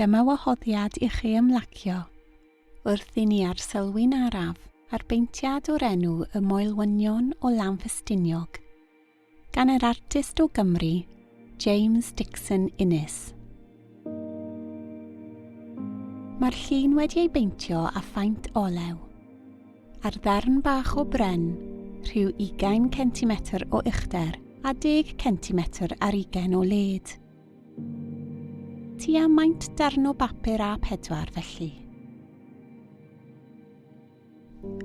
Dyma wahoddiad i chi ymlacio wrth i ni arsylwi'n araf ar beintiad o'r enw Y Moelwynion o Lanffestiniog gan yr artist o Gymru, James Dixon Innes. Mae'r llun wedi ei beintio â phaent olew, ar ddarn bach o bren rhyw ugain centimetr o uchder a deg centimetr ar ugain o led. Tua maint darn o bapur A4 felly.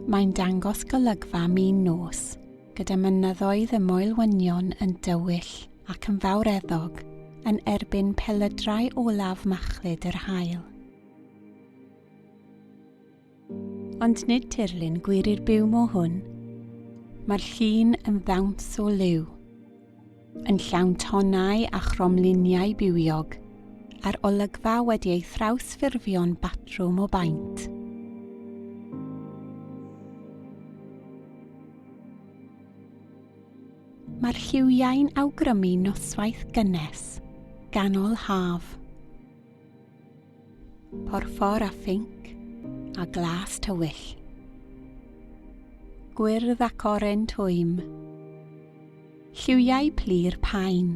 Mae'n dangos golygfa min nos, gyda mynyddoedd y Moelwynion yn dywyll ac yn fawreddog yn erbyn pelydrau olaf machlud yr haul. Ond nid tirlun gwir i'r byw mo hwn. Mae'r llun yn ddawns o liw, yn llawn tonnau a chromliniau bywiog, a'r olygfa wedi ei thrawsffurfio'n batrwm o baent. Mae'r lliwiau'n awgrymu noswaith gynnes, ganol haf. Porffor a phinc, a glas tywyll. Gwyrdd ac oren twym. Lliwiau plu'r paen.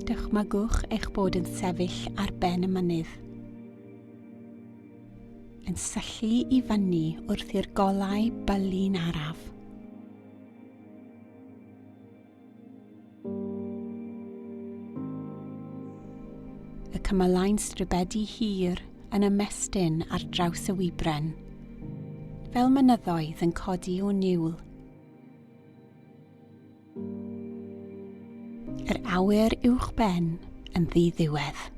Dychmygwch eich bod yn sefyll ar ben y mynydd. Yn syllu i fyny wrth i'r golau bylu'n araf. Y cymylau'n stribedi hir yn ymestyn ar draws y wybren, fel mynyddoedd yn codi o niwl. Yr awyr uwchben yn ddiddiwedd.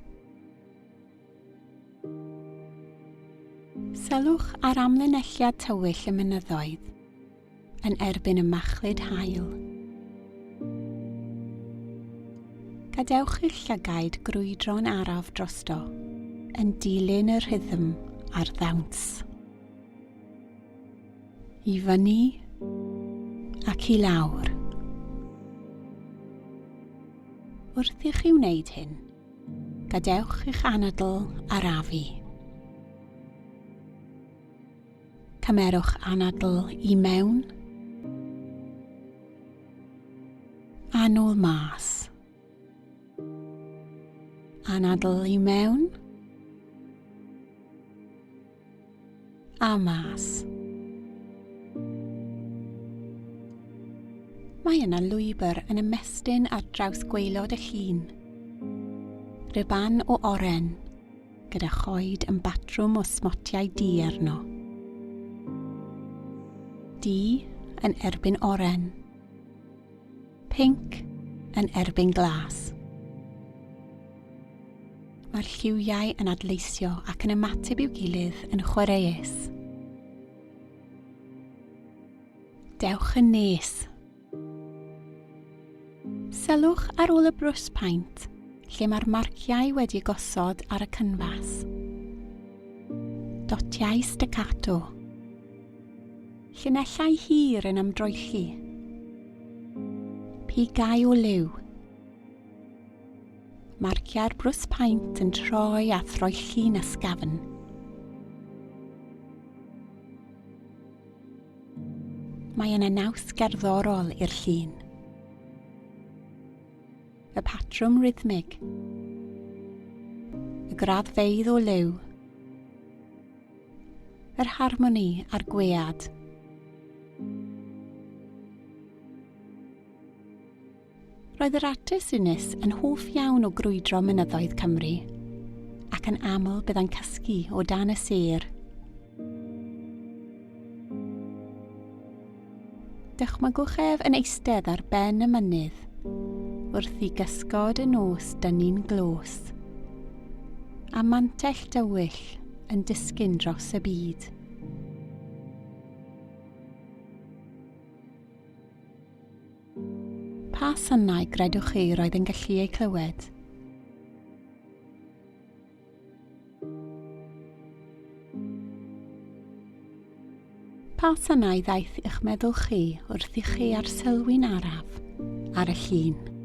Sylwch ar amlinelliad tywyll y mynyddoedd yn erbyn y machlud haul. Gadewch i'ch llygaid grwydro'n araf drosto, yn dilyn y rhythm a'r ddawns. I fyny ac i lawr. Wrth i chi wneud hyn, gadewch i'ch anadl arafu. Cymerwch anadl i mewn a nôl mas. Anadl i mewn a mas. Mae yna lwybr yn ymestyn ar draws gwaelod y llun. Rhuban o oren gyda choed yn batrwm o smotiau du arno. Du yn erbyn oren. Pinc yn erbyn glas. Mae'r lliwiau yn adleisio ac yn ymateb i'w gilydd yn chwareus. Dewch yn nes. Sylwch ar ôl y brws paent lle mae'r marciau wedi gosod ar y cynfas. Dotiau staccato. Llinellau hir yn ymdroelli. Pigau o liw. Marciau'r brws paent yn troi a throelli'n ysgafn. Mae yna naws gerddorol i'r llun. Y patrwm rhythmig. Y graddfeydd o liw. Yr harmoni a'r gwead. Roedd yr artist Innes yn hoff iawn o grwydro mynyddoedd Cymru, ac yn aml byddai'n cysgu o dan y sêr. Dychmygwch ef yn eistedd ar ben y mynydd, wrth i gysgod y nos dynnu'n glos, a mantell dywyll yn disgyn dros y byd. Pa synau gredwch chi roedd yn gallu eu clywed? Pa synau ddaeth i'ch meddwl chi wrth i chi arsylwi'n araf ar y llun?